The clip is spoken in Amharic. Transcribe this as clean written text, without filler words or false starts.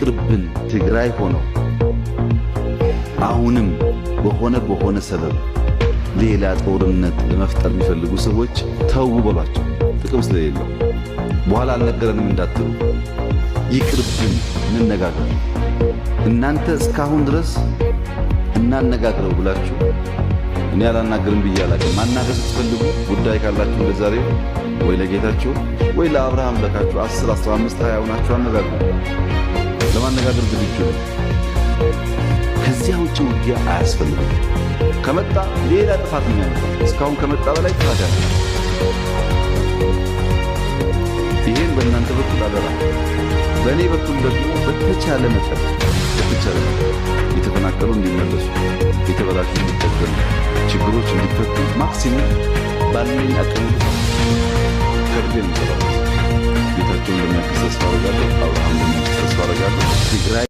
ይቅርብን። ትግራይ ሆነው አሁንም በሆነ በሆነ ሰበብ ሌላ ጦርነት ለመፍጠር የሚፈልጉ ሰዎች ተው በሏቸው፣ ጥቅም ስለሌለው በኋላ አልነገረንም እንዳትሉ። ይቅርብን፣ እንነጋገር። እናንተ እስካሁን ድረስ እናነጋግረው ብላችሁ እኔ አላናግርም ብዬ አላውቅም። ማናገር ስትፈልጉ ጉዳይ ካላችሁ ለዛሬው ወይ ለጌታችሁ ወይ ለአብርሃም ለካችሁ 10፣ 15፣ 20 ሆናችሁ አነጋግሩ። ለማነጋገር ዝግጁ ነው። ከዚያ ውጭ ውጊያ አያስፈልግም። ከመጣ ሌላ ጥፋት ነው የሚያመጣው። እስካሁን ከመጣ በላይ ጥፋት ያለ። ይሄን በእናንተ በኩል አደራ። በእኔ በኩል ደግሞ በተቻለ መጠን የተፈናቀሉ እንዲመለሱ፣ የተበላሹ እንዲጠገኑ፣ ችግሮች እንዲፈቱ maximum ባለኝ አቅም ከልቤ ነው የምሰራው። ጌታቸውን እንደሚያግዝ ተስፋ አደርጋለሁ። አብርሃም እንደሚያግዝ ተስፋ አደርጋለሁ። ትግራይ